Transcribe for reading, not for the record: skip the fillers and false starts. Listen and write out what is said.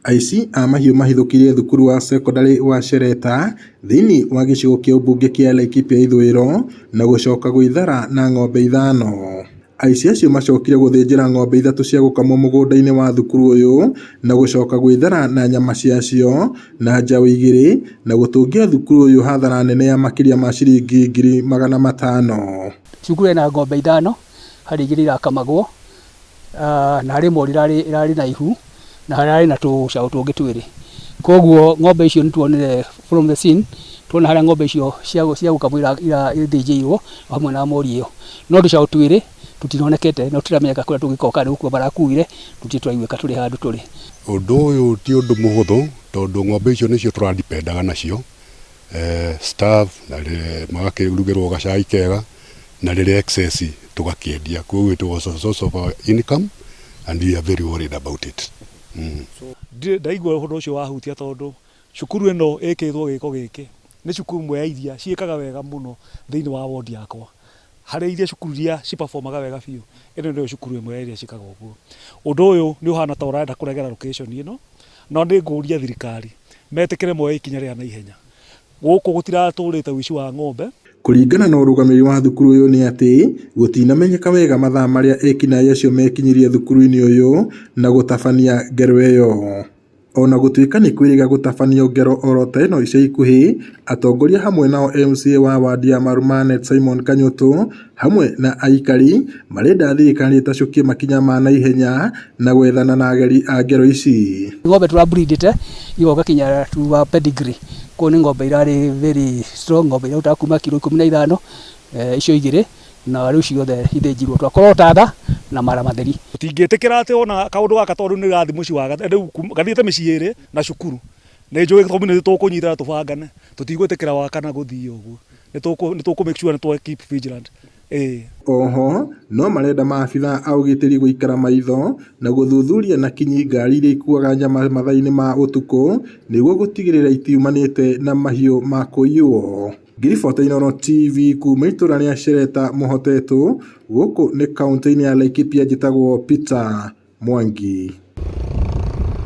Aici a mahiũ mahithũkĩire thukuru wa cekondarĩ wa Sheleta thĩinĩ wa gĩcigo kĩa ũmbunge kĩa Laikipia ithũĩro na gũcoka gwĩthara na ng'ombe ithano. Aici acio macokire gũthĩnjĩra ng'ombe ithatũ cia gũkamwo mũgũnda-inĩ wa thukuru ũyũ na gũcoka gwĩthara na nyama ciacio na njaũ igĩrĩ na gũtũngia thukuru ũyũ hathara nene ya makĩria ma ciringi 500,000. Cukuru ĩna ng'ombe ithano, harĩ igĩrĩ irakamagwo na harĩ mori ĩrarĩ na ihu na hararĩ na tũcaũ tũngĩ twĩrĩ. Koguo ng'ombe icio nĩ tuonire from the scene, tuona harĩa ng'ombe icio cia gũkamwo ithĩnjĩirwo hamwe na mori ĩyo. No tũcaũ twĩrĩ tũtinonekete na tũtiramenyeka kũrĩa tũngĩkorwo kana nĩ gũkua marakuire, tũtirĩ tũraiguĩka tũrĩ handũ tũrĩ. Ũndũ ũyũ ti ũndũ mũhũthũ tondũ ng'ombe icio nĩcio tũradipendaga nacio staff na magakĩrugĩrwo gacai kega na rĩrĩa excess tũgakĩendia. Koguo it was a source of our income and we are very worried about it. Ndaigua ũndũ ũcio wahutia tondũ cukuru ĩno ĩkĩtwo gĩko gĩkĩ nĩ cukuru ĩmwe ya iria ciĩkaga wega mũno thĩinĩ wa ward yakwa. Harĩ iria cukuru iria ciperformaga wega biũ, ĩno nĩyo cukuru ĩmwe ya iria ciĩkaga ũguo. Ũndũ ũyũ nĩ ũhana ta ũrenda kũregera location ĩno, no nĩ ngũria thirikari metĩkĩre moe ikinya rĩa naihenya. Gũkũ gũtiratũrĩte ũici wa ng'ombe. Kũringana na ũrũgamĩrĩri wa thukuru ũyũ nĩ atĩ gũtinamenyeka wega mathaa marĩa ekinaĩ acio mekinyirie thukuru-inĩ ũyũ na gũtabania ngero ĩyo. Ona gũtuĩka nĩ kwĩrĩga gũtabanio ngero oro ta ĩno ica ikuhĩ, atongoria hamwe nao MCA wa wadi ya Marumanet Simon Kanyutu hamwe na aikari marenda thirikari ĩtacũkie makinya ma naihenya na gwethana na ageri a ngero ici. Ng'ombe tũrabreedĩte igoka kinya to pedigree, koguo nĩ ng'ombe irarĩ very strong, ng'ombe irarutaga kuma kiro 15 icio igĩrĩ na rĩu ciothe ithĩnjirwo twakorwo tatha na mara matheri. Tũtingĩtĩkĩra atĩ ona kaũndũ gaka tondũ nĩ gathiĩ mũciĩ wa rĩu gathiĩte mĩciĩ ĩrĩ na cukuru nĩ njũĩ community tũkũnyitana tũbangane, tũtigwĩtĩkĩra wakana gũthiĩ ũguo, nĩ tũkũ make sure nĩ twa keep vigilant. Ĩĩ. Oho no marenda maabithaa a ũgitĩri gũikara maitho na gũthuthuria na kinyi ngari iria ikuaga nyama mathaa-inĩ ma ũtukũ nĩguo gũtigĩrĩra itiumanĩte na mahiũ ma kũiywo. Ngĩribota Inooro TV kuma itũra rĩa Sheleta Mũhotetwo gũkũ nĩ kaũntĩ-inĩ ya Laikipia njĩtagwo Peter Mwangi.